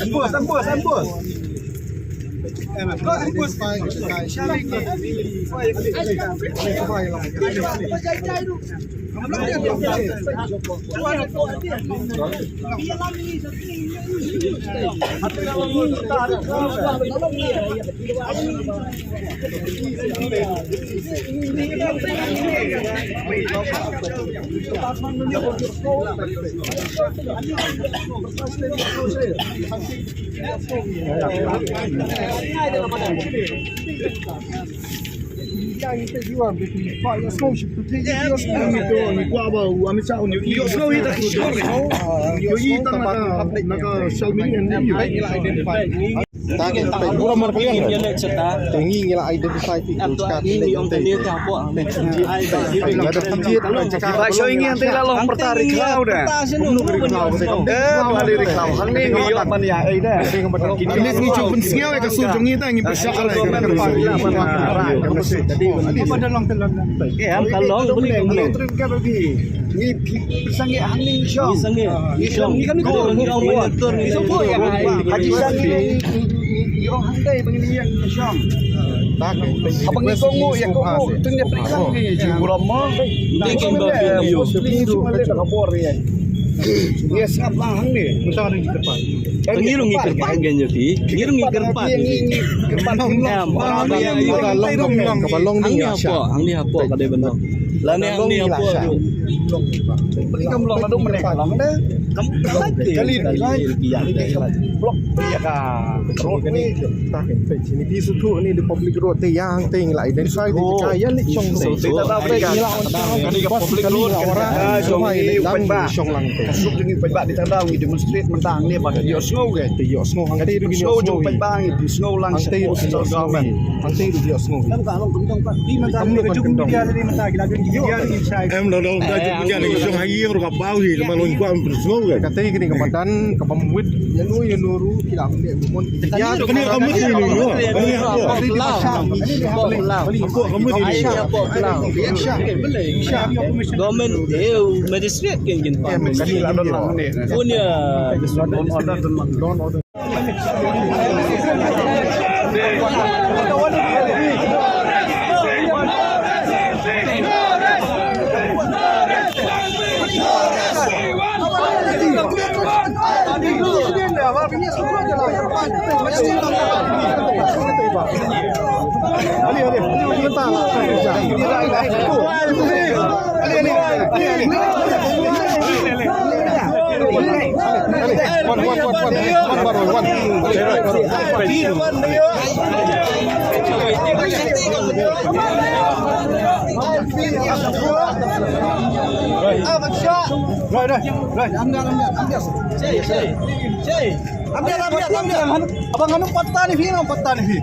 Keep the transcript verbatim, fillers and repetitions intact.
Ambush, ambush, ambush. Ngi phi-, phi sangeh hangne ngi shong. Ngi sangeh. Ngi shong. Ngi kan ngi shong. Ngi shong. Ngi shong. Haji Sandi. Ngi, ngi, ngi, ngi ong hangtai ba ngin ïeng ngi shong. Haba ngi kohnguh ïa kohnguh, to ngin ïa pyrshang ngi jingburom mo. Ngi kan ba phi ngi ïoh. Ngi sngap lang hangne. Ngi ruh ngi kyrpad ngi ïa phi. Ngi ruh ngi kyrpad. Ngi, ngi kyrpad. Em, em, em, em. Kaba long dong, kaba long dong. Hangne hapoh, hangne hapoh ka dei ban long. Lane hangne hapoh ruh. Kam long naduh mynne ka long de. Kam long de. Kali de. Kali de. Block ïa ka road ni. Ta kan peit sini, phi sngewthuh ni the public road te, ïa hangtei ngi la identify te, ka ïa leit shong te. Te ta dei ka, kani ka public road ka. Ah, shong ni pynbah. Shong lang te. Suk ni pynbah, te ta dei ngi demonstrate mynta hangne ba ïohsngew ke. Te ïohsngew hangtei ruh ngi ïohsngew. Pynbah ngi pynbah lang. Hangtei ruh ïohsngew. Hangtei ruh ïohsngew. Kam ka long kyndong pat. Phi mynta ka long kyndong. Em, long long ka jingpynjah ni shong ha ïing ruh ka baw hi, ka ma long kwah pynjah ke. Kata kane ka madan, ka bam wit, ïa no ïa no ruh, ki la mynta mon. Ïa kane ka mut ni no. Kane ka mut ni. Government, eh, magistrate kan kin pa. Kane la don lang ni. Punya. Don order. Ambiar, ambiar, ambiar. Abang, anu patta ni phi, anu patta ni phi.